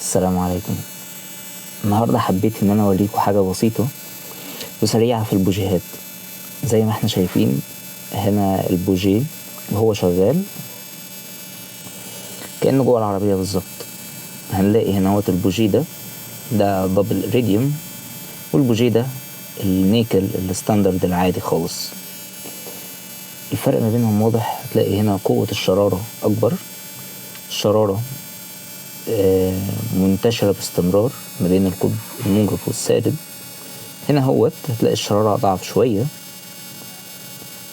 السلام عليكم. النهاردة حبيت ان انا اوريكم حاجة بسيطة وسريعة في البوجيهات. زي ما احنا شايفين هنا البوجيه وهو شغال كأنه جوه العربية بالظبط. هنلاقي هنا هوت البوجيه ده double iridium، والبوجيه ده النيكل ال standard العادي خالص. الفرق ما بينهم واضح، هتلاقي هنا قوة الشرارة أكبر، الشرارة منتشرة باستمرار ما بين القطب الموجب والسالب. هنا هوت هتلاقي الشرارة أضعف شوية،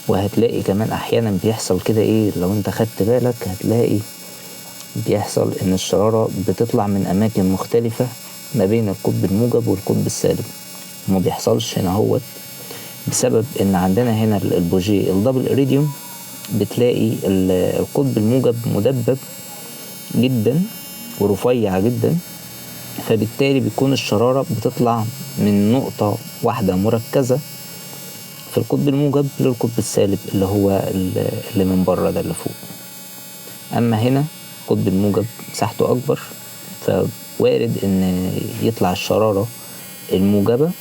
وهتلاقي كمان أحيانا بيحصل كده إيه، لو أنت خدت بالك هتلاقي بيحصل إن الشرارة بتطلع من أماكن مختلفة ما بين القطب الموجب والقطب السالب. وما بيحصلش هنا هوت بسبب إن عندنا هنا البوجيه ال double iridium بتلاقي القطب الموجب مدبب جدا ورفيع جدا، فبالتالي بيكون الشرارة بتطلع من نقطة واحدة مركزة في القطب الموجب للقطب السالب اللي هو اللي من بره ده اللي فوق. أما هنا القطب الموجب مساحته أكبر، فوارد إن يطلع الشرارة الموجبة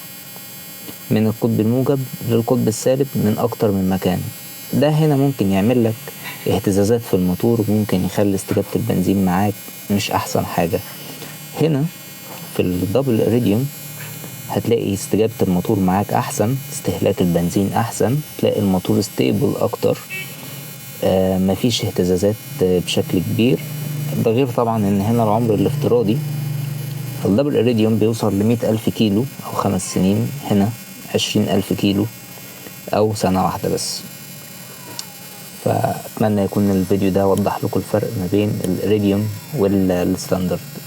من القطب الموجب للقطب السالب من أكتر من مكان. ده هنا ممكن يعمل لك اهتزازات في الموتور، وممكن يخلي استجابة البنزين معاك مش أحسن حاجة. هنا في ال double iridium هتلاقي استجابة الموتور معاك أحسن، استهلاك البنزين أحسن، تلاقي الموتور stable أكتر، مفيش اهتزازات بشكل كبير. ده غير طبعا إن هنا العمر الافتراضي في ال double iridium بيوصل ل100,000 كيلو أو 5 سنين، هنا 20,000 كيلو أو سنة واحدة بس. فأتمنى يكون الفيديو ده وضح لكم الفرق ما بين ال iridium وال standard.